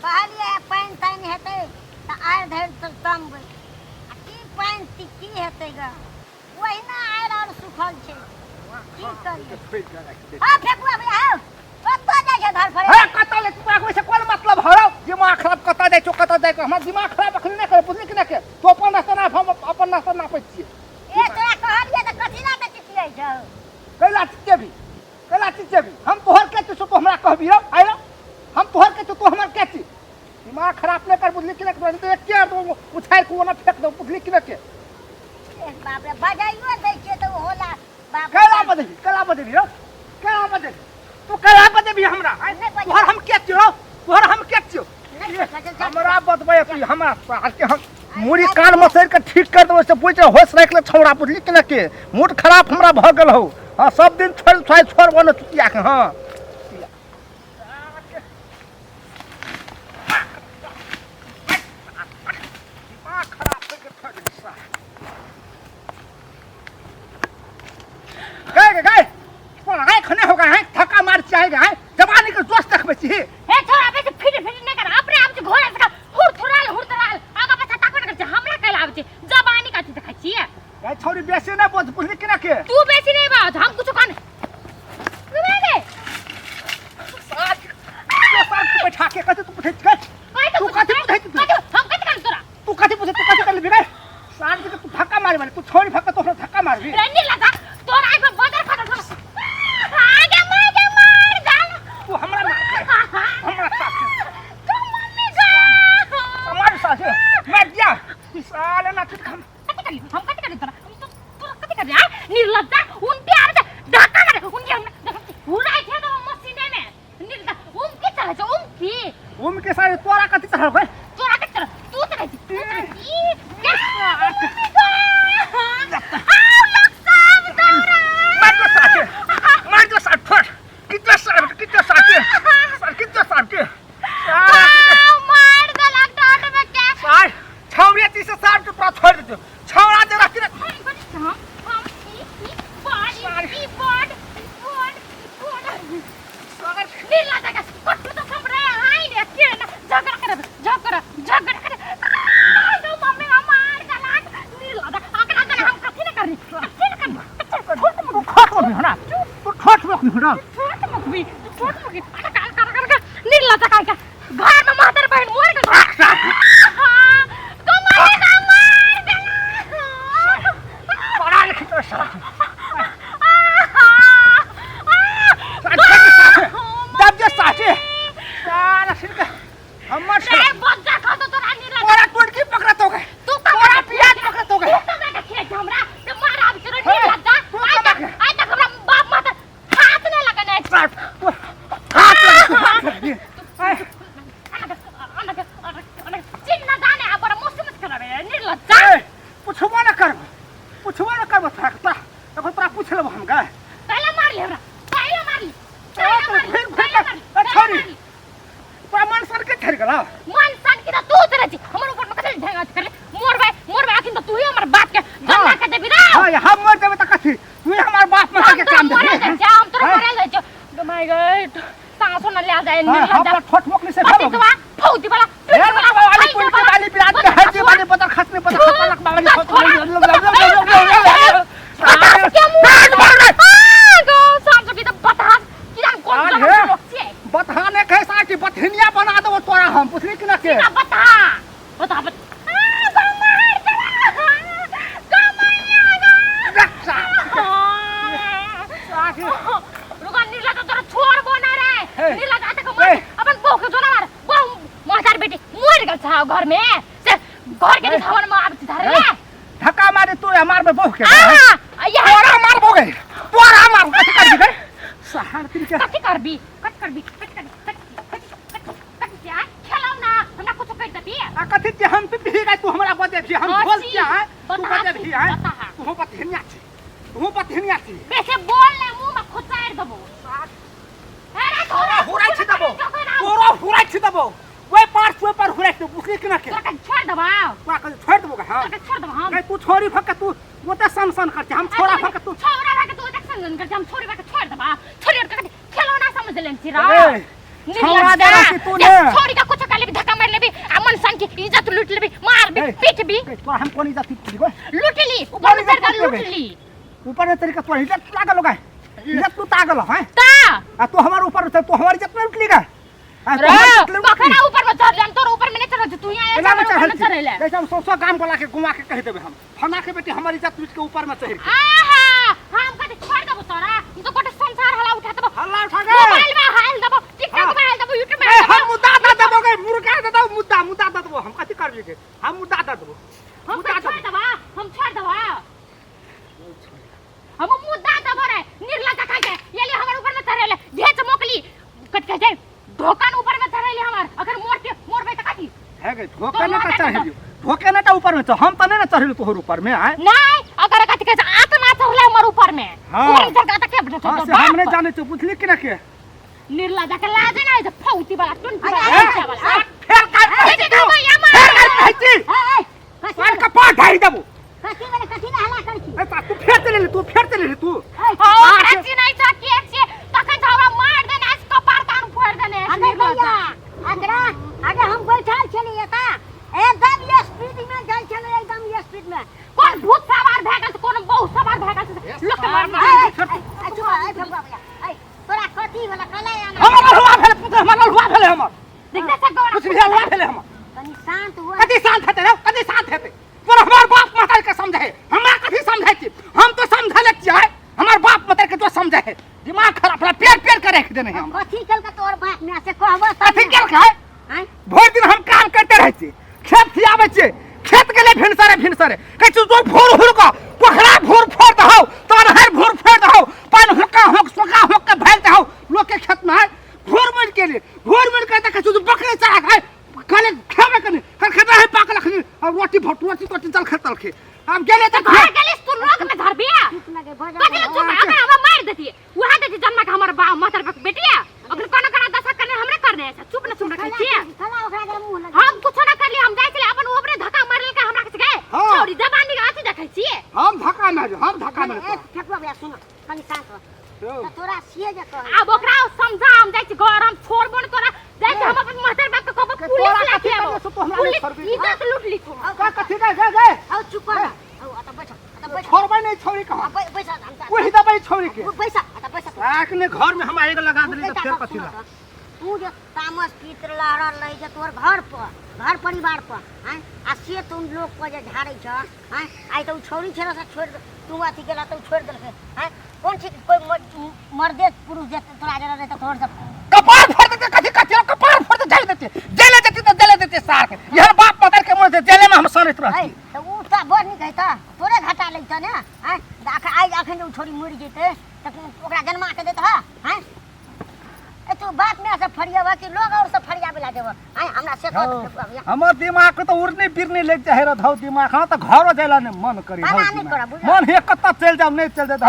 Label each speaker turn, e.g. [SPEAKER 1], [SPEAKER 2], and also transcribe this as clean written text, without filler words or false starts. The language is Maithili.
[SPEAKER 1] कहलियै पानि तानि हेतै तऽ आड़ि धरि तऽ तमबै आ की पानि की की हेतै ग ओहिना आड़ि आर सुखल छै की करियै हँ फेकुआ भैया हौ कतऽ जाइ छै धर फरे
[SPEAKER 2] हे कतऽ ले तू आगू से कोन मतलब हौ दिमाग खराब कतऽ जाइ छौ कतऽ जाइ हमर दिमाग खराब अखन नहि कर बुझली कि नहि के तू अपन रास्ता नाप हम अपन रास्ता नापै छियै
[SPEAKER 1] ए तोरा कहलियै तऽ कथी लए तऽ चिचियै छौ
[SPEAKER 2] कैला चिचेबी कैला चिचेबी हम तोहर के छी तू हमरा कहबी रौ आइ रौ हम तोहर के छी तू हमर के छी दिमाग खराब नहि कर बुझली कि नहि के तो एके दो उछाल के ओना फेंक दो बुझली कि नहि के
[SPEAKER 1] ए बाप रे बजाइयो दै छियै तऽ ओहो ला बाप रे
[SPEAKER 2] कैला बजेबी कैला बजेबी रौ कैला बजेबी तू कैला बजेबी हमरा आइ
[SPEAKER 1] नहि बजेबी।
[SPEAKER 2] तोहर हम के छियौ रौ तोहर हम के छियौ
[SPEAKER 1] नहि, चल, चल, चल।
[SPEAKER 2] हमरा बतबै तू हमरा साल के हम मुड़ी कान मसैर के ठीक कर देबै से बुझ होश राखि ले छौड़ा बुझली कि नहि के मूड खराब हमरा भऽ गेल हौ हाँ सब दिन छोड़ छोड़ छोड़ बनो चुतिया के हाँ दिमाग खराब हो गेल छोड़ देली साला। गए गए गए पढ़ाई खने हो गए हैं थका मार चाहे गए हैं जवानी के जोश देखबै छी
[SPEAKER 3] हे छोरा बेसी फिर फिर नहीं कर अपने आप से घोड़ा से हुरथुराल हुरथुराल आगा पाछा ताकबे नहीं कर हमरा कैला आबै छै जवानी का चीज देखै छियै
[SPEAKER 2] गए छौरी बेसी नहि बोझ बुझली कि ना के
[SPEAKER 3] तू बेसी नहीं बाज हम कुछ कन रे
[SPEAKER 2] साथ साथ के बैठा के कथी तू पूछै छी तू कथी पूछै छी
[SPEAKER 3] कथी हम कथी कर तोरा
[SPEAKER 2] तू कथी पूछै तू कथी करली गए साथ के तू धक्का मारे वाले तू छोरी भक्का तोहरा धक्का मारबी
[SPEAKER 3] रे नीला जा तोरा आइ पर बदर खतर आगे मार के मार डाल
[SPEAKER 2] तू हमरा मार हमरा साथ
[SPEAKER 3] तू मम्मी जा
[SPEAKER 2] हमारे साथ मर जा साले ना तू हम
[SPEAKER 3] कथी कर हम कथी कर तोरा हम तो तोरा कथी कर आ निर्लज्जा उनके आवे त धक्का मारे उनके हम हुराइ छै तो मशीने में निर्लज्जा उम के चले छै उम की
[SPEAKER 2] उम के सारे तोरा कथी चढ़ल गए
[SPEAKER 3] तोरा के चल तू चले छी तू चले छी
[SPEAKER 2] मर जा साथे मर जा साथ फट कितना साथ कितना साथे सर कितना साथ
[SPEAKER 3] मार देलक डांट में के
[SPEAKER 2] सार छौड़िया तीस सार के तोरा छोड़ देतो छौड़ा जे रखी
[SPEAKER 3] हम हम ई ई बॉड ई बॉड बॉड बॉड
[SPEAKER 2] सार
[SPEAKER 3] नीला जगह कट्टू तो सब रे आई रे के ना झगड़ा कर झगड़ा झगड़ा कर तो मम्मी हम मार देलक नीला आकड़ा देना हम कथी न करनी कथी न करनी
[SPEAKER 2] तू ठोक में ना तू ठोक में ना
[SPEAKER 3] छोट मुखबी छोट मुखबी अरे काल कर कर कर नीला जगह के घर में मातर बहन मोर के तो मारे ना मार देलक
[SPEAKER 2] पड़ा लिख तो सार सार दब जे साथे सारा सिर के हमर
[SPEAKER 3] रे बच्चा खा तो तोरा नीला
[SPEAKER 2] तोरा टुटकी पकड़त हो गए
[SPEAKER 3] तू
[SPEAKER 2] तोरा प्याज पकड़त हो गए
[SPEAKER 3] तू कमा के खिलाई छै हमरा ते मार आबि छै रे
[SPEAKER 2] हे,
[SPEAKER 3] नीला
[SPEAKER 2] तू
[SPEAKER 3] आइ
[SPEAKER 2] कमा
[SPEAKER 3] तक
[SPEAKER 2] के?
[SPEAKER 3] आइ तक हमरा बाप माता हाथ नहि लगने छै
[SPEAKER 2] सार हाथ लग हाथ लग आय
[SPEAKER 3] चिन्ह जाने आ बड़ा मुश्किल कराबे निर्लज्जा
[SPEAKER 2] ए, पुछबो न करबो पुछबो न करबो तोरा तोरा एखन तोरा पूछ लेबो हम गए
[SPEAKER 3] पहले मार ले हमरा पहले मार ले
[SPEAKER 2] तोरा तो फिर फिर ए, छोरी तोरा मन सन के ठहर गेला
[SPEAKER 3] मन सन की त तू चले छी हमर ऊपर में कथि ढेंगा कर मोर भाई मोर भाई अखिन त तू ही हमर बाप के गन्ना के देबी रे
[SPEAKER 2] हां हम मर देबे त कथी तू हमर बाप माता
[SPEAKER 3] हम
[SPEAKER 2] के
[SPEAKER 3] तोरा
[SPEAKER 2] काम
[SPEAKER 3] मरे
[SPEAKER 2] देबे
[SPEAKER 3] जाइ छै हम तोरा
[SPEAKER 2] हाँ।
[SPEAKER 3] मरे जाइ छै my God सांसो न ले जाए
[SPEAKER 2] हां
[SPEAKER 3] निर्लज्जा
[SPEAKER 2] हम ठोठ मोकली से भेलो
[SPEAKER 3] पतितवा फौजी वाला
[SPEAKER 2] ए वाली पुल के वाली बिराज के है जे वाली बदर खसने बदर खसने वाली बतहाने के साथी बतहिनिया बना देबो तोरा हम पुछली कि ना के
[SPEAKER 3] घर में से घर के धावन में आब धर ले
[SPEAKER 2] धक्का मारे तू मार में बहु के
[SPEAKER 3] आ ये
[SPEAKER 2] तोरा मारबो गे तोरा मार कथी करबी गे सहार तिल के
[SPEAKER 3] कथी करबी कथी करबी कथी करबी कथी कथी कथी क्या खेलाउ ना हमरा कुछ कर देबी
[SPEAKER 2] आ कथी जे हम पिपी गए तू हमरा बजे भी हम
[SPEAKER 3] हाँ,
[SPEAKER 2] बोल
[SPEAKER 3] छी।
[SPEAKER 2] क्या है तू
[SPEAKER 3] बता
[SPEAKER 2] बजे
[SPEAKER 3] छी,
[SPEAKER 2] भी है
[SPEAKER 3] बता।
[SPEAKER 2] तू बतहिनिया छी तू बतहिनिया छी
[SPEAKER 3] बेसे बोल ले मुंह में खुचार देबो अरे
[SPEAKER 2] तोरा हुराइ छी देबो तोरा हुराइ छी देबो ओइ पार से ओइ पार हुराइ छी बुझली कि ना के
[SPEAKER 3] तोरा के छोड़ देबा
[SPEAKER 2] तोरा के छोड़ देबो हां
[SPEAKER 3] तोरा के छोड़ देबा हम
[SPEAKER 2] नहीं तू छोड़ी फक तू ओते सन सन कर हम छोड़ा फक तू
[SPEAKER 3] छोड़ा फक तू ओते सन सन कर हम छोड़ी फक छोड़ देबा छोड़ी के खेलौना समझ लेन छी रा
[SPEAKER 2] ए, छोड़ा दे रहा तू ने
[SPEAKER 3] छोड़ी का कुछ कर ले
[SPEAKER 2] तोरा हम कोन इज्जत लुटली गो?
[SPEAKER 3] लुटली, ऊपर में
[SPEAKER 2] कोन
[SPEAKER 3] चढ़ के
[SPEAKER 2] इज्जत लुटबे?
[SPEAKER 3] लुटली।
[SPEAKER 2] ऊपर में तरीका तोरा इज्जत लागल होगा, इज्जत तू तागल है।
[SPEAKER 3] ता
[SPEAKER 2] आ तू हमार ऊपर उतर, तू हमार इज्जत में लुटली गा? आ, तू
[SPEAKER 3] रे
[SPEAKER 2] हमार इज्जत लुटली?
[SPEAKER 3] कखन ऊपर में चढ़ले? हम तोर ऊपर में नहीं चढ़ल, तू यहाँ
[SPEAKER 2] एना में
[SPEAKER 3] ऊपर में
[SPEAKER 2] चढ़ल
[SPEAKER 3] चढ़ले।
[SPEAKER 2] जैसे हम सौ सौ गाम बोला के घुमा के कह देबे, हम फना के बेटी हमार इज्जत लूट के ऊपर में चढ़ के।
[SPEAKER 3] आहा, हम कते छोड़ देबो तोरा, हम तो गोटे संसार हला उठा देबो।
[SPEAKER 2] हल्ला उठा गे।
[SPEAKER 3] मोबाइल में हाल देबो, टिकटॉक
[SPEAKER 2] हाँ।
[SPEAKER 3] में हाल देबो, यूट्यूब में
[SPEAKER 2] ए,
[SPEAKER 3] हाल
[SPEAKER 2] हम
[SPEAKER 3] देबो।
[SPEAKER 2] मुद्दा दे देबो गे, मुर्गा दे देबो, मुद्दा मुद्दा दे देबो। हम कथी करबी गे? हम मुद्दा दे देबो।
[SPEAKER 3] हम
[SPEAKER 2] मुद्दा
[SPEAKER 3] छोड़
[SPEAKER 2] देबो।
[SPEAKER 3] देबा, हम छोड़ देबा, हम मुद्दा देबो रे निर्लज्ज खा के। ये ले हमर ऊपर में चढ़ेले घेच मोकली कट के जाए ढोकन ऊपर में चढ़ेले हमर, अगर मोर के मोरबे त कथी
[SPEAKER 2] है गे? धोखे ने का चढ़ेलियो, धोखे ने का ऊपर में तो हम त नहीं ना चढ़ेलियो तोहर ऊपर में आए।
[SPEAKER 3] नहीं, अगर कथी के आत्मा चढ़ले हमर ऊपर में।
[SPEAKER 2] हाँ।
[SPEAKER 3] ऊपर में चढ़ के त के बैठल
[SPEAKER 2] हाँ
[SPEAKER 3] छौ
[SPEAKER 2] से हम नहीं
[SPEAKER 3] बाप?
[SPEAKER 2] जाने छौ, बुझली कि ना के?
[SPEAKER 3] निर्लज्ज के लाज नहीं छै, फौती वाला टुनकी वाला
[SPEAKER 1] अरे,
[SPEAKER 3] बच्चा वाला।
[SPEAKER 2] फेर काट कहै छी
[SPEAKER 3] बेटी
[SPEAKER 2] तू,
[SPEAKER 3] देबो या मार।
[SPEAKER 2] फेर काट कहै छी।
[SPEAKER 1] ए, ए, कथी
[SPEAKER 2] काट कपार ढाई देबो।
[SPEAKER 1] कथी वाला कथी ला हल्ला करै छी?
[SPEAKER 2] ए, ता तू फेर चलि एली, तू फेर चलि एली तू।
[SPEAKER 1] ए,
[SPEAKER 3] हाँ, ओकरा चिन्है छ के छियै? तखन से हमरा मार देने अछि, कपार कान फोड़ि देने अछि
[SPEAKER 1] अरे
[SPEAKER 3] निर्लज्ज।
[SPEAKER 1] भैया, अगरा अगर हम बैठल छलियै तऽ एकदम स्पीड में जाइ छलै, एकदम स्पीड में।
[SPEAKER 3] कोन भूत सवार भए गेल छै, कोन बहु सवार भए गेल छै, लोक के मार
[SPEAKER 1] ए, ए, ए, चुप रह, ए, फगुआ भैया, ए, तोरा कथी भेलै? कलै आना।
[SPEAKER 2] हमर ललहुआ भेलै पुत्र, हमर ललहुआ भेलै हमर।
[SPEAKER 3] देखते छ गौरा।
[SPEAKER 2] कुछ भी ललहुआ भेलै हमर।
[SPEAKER 1] कनी शांत हुआ।
[SPEAKER 2] कथी शांत हेतै रे? कथी शांत हेतै? पर हमर बाप महतारी के समझे, हमरा कथी समझै छी? हम तो समझले छियै, हमर बाप महतारी के तो समझे है। दिमाग खराब रहा, पेड़ पेड़ के रख देने हम।
[SPEAKER 1] कथी केलकै तोहर बाप माय से कहबो तब
[SPEAKER 2] कथी
[SPEAKER 1] ने।
[SPEAKER 2] केलकै?
[SPEAKER 1] आँय?
[SPEAKER 2] भरि दिन हम काम करते रहै छी, खेत खियाबै छियै, खेत गेलै भिनसरे भिनसरे, कहै छी जो भोर हुर कऽ पोखरा भोर फोड़ दहौ, तोहर भोर फोड़ दहौ, पानि होका होक सोका होक के भागि दहौ लोक के खेत में। भोर मरि गेलै, भोर मरि के देखै छी बकरी चरा के कहले खेबै कनि, कल खेबै है पाकल अखनी, अब रोटी भट रोटी तोटी जलखे तलखे अब गेलै तऽ
[SPEAKER 3] घर गेलिस तू लोक में धरबिया?
[SPEAKER 1] चुप न गे, भऽ
[SPEAKER 3] कथी
[SPEAKER 1] जा।
[SPEAKER 3] लए चुप? अगर हमरा मारि देतियै वएह देती जन्मा के हमर बाप मातर के बेटिया, अखन कोना कोना दशा करने हमरे करने छै। चुप न चुप रखै छियै।
[SPEAKER 1] कला ओकरा के मुंह लग।
[SPEAKER 3] हम कुछो न करलियै, हम जाइ छलियै अपन, ओकरे धक्का मारलकै हमरा के गए।
[SPEAKER 2] हाँ।
[SPEAKER 3] छौरी जवानी के अथी देखै छियै।
[SPEAKER 2] हम धक्का मारि, हम धक्का मारि।
[SPEAKER 1] ए, ठकुआ भैया, सुन, कनी शांत हो। तऽ तोरा से जे कहै
[SPEAKER 3] आब ओकरा समझा, हम जाइ छी घर, हम छोड़बो न तोरा। जाइ छी हम अपन मातर बाप के कहबो, पुलिस
[SPEAKER 2] तोरा
[SPEAKER 3] लए
[SPEAKER 2] कथी
[SPEAKER 3] के आबो।
[SPEAKER 2] करने से तू हमरा नहि
[SPEAKER 3] पुलिस
[SPEAKER 2] छोड़बही?
[SPEAKER 3] इज्जत लूट ली तू।
[SPEAKER 2] का कथी गए गए गए?
[SPEAKER 1] आउ चुप कर, आउ अतऽ बैठ, अतऽ बैठ।
[SPEAKER 2] छोड़बै नहि छोड़ी कहाँ।
[SPEAKER 1] आ, बैस, हम तऽ-
[SPEAKER 2] वही दबै छोड़ी के।
[SPEAKER 1] बैस, अतऽ बैस तू।
[SPEAKER 2] आँख ने घर में हम आएगा लगा देली
[SPEAKER 1] बेटा,
[SPEAKER 2] तऽ फेर कथी
[SPEAKER 1] सुन
[SPEAKER 2] ला?
[SPEAKER 1] तऽ। तू जे तामस पीत लहरल रहै छै तोहर घर पर, घर परिवार पर, आँय, आ से तुम लोक पर जे झाड़ै छ, आँय, आइ तऽ उ छौरी छेलै से छोड़ि तू अथी केला तऽ उ छोड़ि देलकै, आँय, कोन ठीक कोइ मर्दे पुरुष जे तोरा जरा रहै तऽ तोहर सब
[SPEAKER 2] कपार फोड़ देते, कथी कथी कपार फोड़ दे, जल देते, जेले देते तऽ जेले देते सार के। यहर बाप मदर के मोर जेले में हम सनैत
[SPEAKER 1] ऐ
[SPEAKER 2] रहती।
[SPEAKER 1] तऽ उ तऽ बड़ नीक हेतऽ, तोरे घाटा लगितऽ ने, आँय, तऽ आइ अखन जे उ छौरी मरि जेतै तऽ ओकरा जन्मा के देतऽ, आँय? ए तू बात में से फरियाबऽ कि लोग और से फरियाबे ला देबऽ? आँय, हमरा से कह तऽ फेकुआ भैया।
[SPEAKER 2] हमर दिमाग के तऽ उड़नी बिरनी लग जाए रह धौ दिमाग, हाँ तऽ घरो जाइला ने मन करी धौ
[SPEAKER 1] मना नहि
[SPEAKER 2] दिमाग।
[SPEAKER 1] करब, बुझल?
[SPEAKER 2] मन हे कतऽ चलि जाउ, नहि चलि जाउ।